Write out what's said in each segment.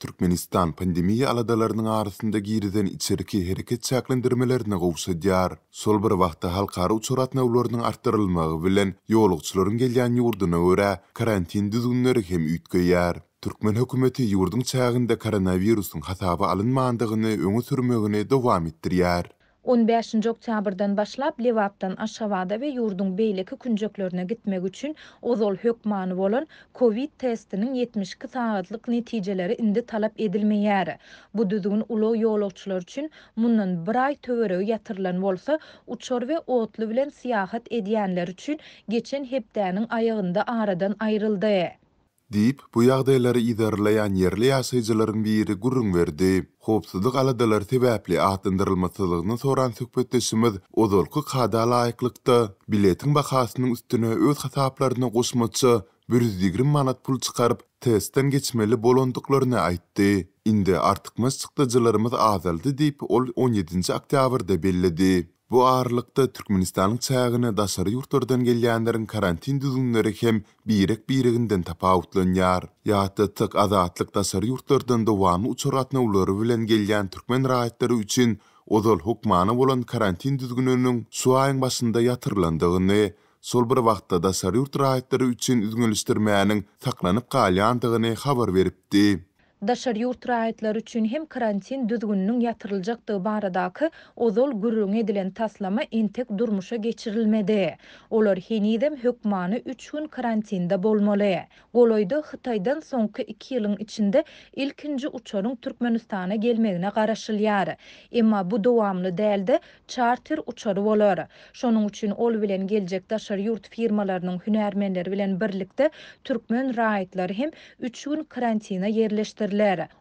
Türkmenistan pandemiýa aladalarynyň arasynda girizen içerki hereket çäklendirmelerini gowşadýar. Şol bir wagtda halkara uçar gatnawlarynyň artdyrylmagy bilen ýolagçylaryň gelýän ýurduna görä karantin düzgünleri hem üýtgeýär. Türkmen hökümeti ýurduň çäginde koronawirusyň hasaba alynmandygyny öňe sürmegini dowam etdirýär. On bäşinji oktýabrdan başlap Lebapdan Aşgabada we ýurduň beýleki künjeklerine gitmek üçin ozal hökmany bolan kowid testiniň 72 sagatlyk netijeleri indi talap edilmeýär. Bu düzgün ulag ýolagçylary üçin mundan bir aý töweregi ýatyrylan bolsa, uçar we otly bilen syýahat edýänler üçin geçen hepdäniň aýagynda aradan aýryldy. Diýip, bu ýagdaýlary yzarlaýan ýerli ýaşaýjylaryň biri gürrüň berdi. Howpsuzlyk aladalary sebäpli atlandyrylmasyzlygyny soran söhbetdeşimiz ozalky kada laýyklykda, biletiň bahasynyň üstüne öz hasaplaryna goşmaça 120 manat pul çykaryp, testden geçmeli bolandyklaryny aýtdy. Indi artykmaç çykdajylarymyz azaldy diýip, ol on ýedinji oktýabrda belledi. Bu aralykda, Türkmenistanyň çägine daşary ýurtlardan gelýänleriň karantin düzgünleri hem birek-bireginden tapawutlanýar. Ýatlatsak, Azatlyk daşary ýurtlardan dowamly uçar gatnawlary bilen gelýän türkmen raýatlary üçin ozal hökmany bolan karantin düzgüniniň şu aýyň başynda ýatyrylandygyny, şol bir wagtda daşary ýurt raýatlary üçin üzňelişdirmäniň saklanyp galýandygyny habar beripdi. Daşary ýurt raýatlary üçin hem karantin düzgüniniň ýatyryljakdygy baradaky ozal gürrüňi edilen taslama entek durmuşa geçirilmedi. Olar henizem hökmany üç gün karantinde bolmaly. Golaýda Hytaýdan soňky iki ýylyň içinde ilkinji uçaryň Türkmenistana gelmegine garaşylýar. Emma bu dowamly däl-de, çarter uçary bolar. Şonuň üçin ol bilen geljek daşary ýurt firmalarynyň hünärmenleri bilen birlikde türkmen raýatlary hem üç gün karantina ýerleşdiriler.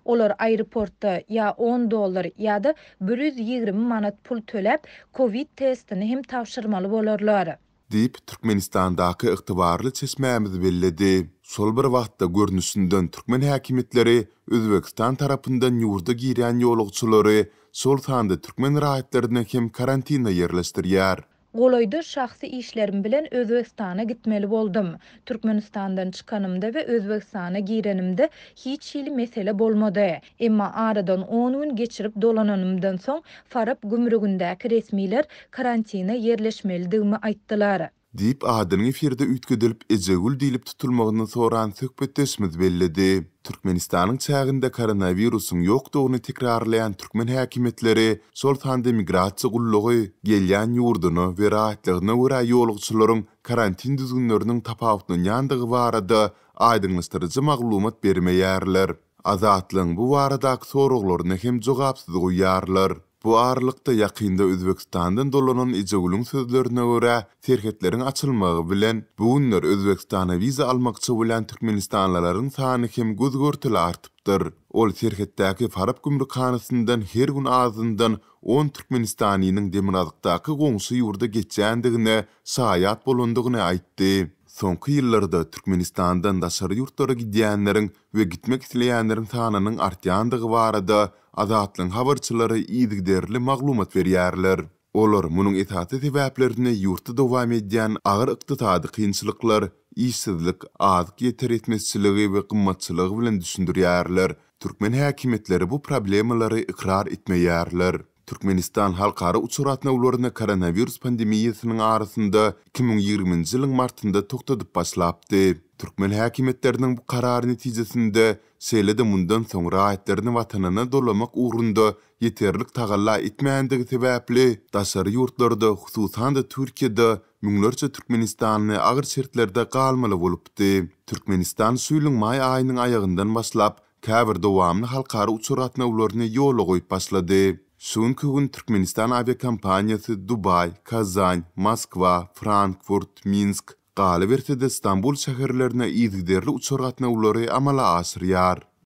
Olar aeroportda ýa on dollar, ýa-da 120 manat pul töläp, kowid testini hem tabşyrmaly bolarlar. Diýip, Türkmenistandaky ygtybarly çeşmämiz belledi. Şol bir wagtda, görnüşinden, türkmen häkimiýetleri Özbegistan tarapyndan ýurda girýän ýolagçylary, şol sanda türkmen raýatlaryny hem karantina ýerleşdirýär. Golaýda şahsy işlerim bilen Özbegistana gitmeli boldum. Türkmenistandan çykanymda we Özbegistana girenimde hiç hili mesele bolmady. Emma aradan on gün geçirip dolananymdan soň, Farap gümrügindäki resmiler karantina ýerleşmelidigimi aýtdylar. Diýip, adynyň efirde üýtgedilip Ejegül diýlip tutulmagyny soran söhbetdeşimiz belledi. Türkmenistanyň çäginde koronawirusyň ýokdugyny tekrarlaýan türkmen häkimiýetleri, şol sanda migrasiýa gullugy, gelýän ýurduna we raýatlygyna görä ýolagçylaryň karantin düzgünleriniň tapawutlanýandygy barada aýdyňlaşdyryjy maglumat bermeýärler. Azatlygyň bu baradaky soraglaryna hem jogapsyz goýýarlar. Bu aralykda, ýakynda Özbegistandan dolanan Ejegülüň sözlerine görä, serhetleriň açylmagy bilen, bu günler Özbegistana wiza almakçy bolýan türkmenistanlylaryň sany hem göz-görtele artypdyr. Ol serhetdäki Farap gümrükhanasyndan her gün azyndan on türkmenistanynyň demirgazykdaky goňşy ýurda geçýändigine şaýat bolandygyny aýtdy. Soňky ýyllarda Türkmenistandan daşary ýurtlara gidýänleriň we gitmek isleýänleriň sanynyň artýandygy barada Azatlygyň habarçylary yzygiderli maglumat berýärler. Olar munuň esasy sebäplerini ýurtda dowam edýän agyr ykdysady kynçylyklar, işsizlik, azyk ýeter-ýetmezçiligi we gymmatçylygy bilen düşündirýärler. Türkmen häkimiýetleri bu problemalary ykrar etmeýärler. Türkmenistan halkara uçar gatnawlaryny koronawirus pandemiýasynyň arasynda 2020-nji ýylyň martynda togtadyp başlapdy. Türkmen häkimiýetleriniň bu karary netijesinde, şeýle-de mundan soň raýatlaryny watanyna dolamak ugrunda ýeterlik tagalla etmändigi sebäpli, daşary ýurtlarda, hususan-da Türkiýede müňlerçe türkmenistanly agyr şertlerde galmaly bolupdy. Türkmenistan şu ýylyň maý aýynyň aýagyndan başlap, käbir dowamly halkara uçar gatnawlaryny ýola goýup başlady. Şu günki gün Türkmenistan awiakompaniýasy Dubaý, Kazan, Moskwa, Frankfurt, Minsk, galyberse-de Stambul şäherlerine yzygiderli uçar gatnawlary amala aşyrýar.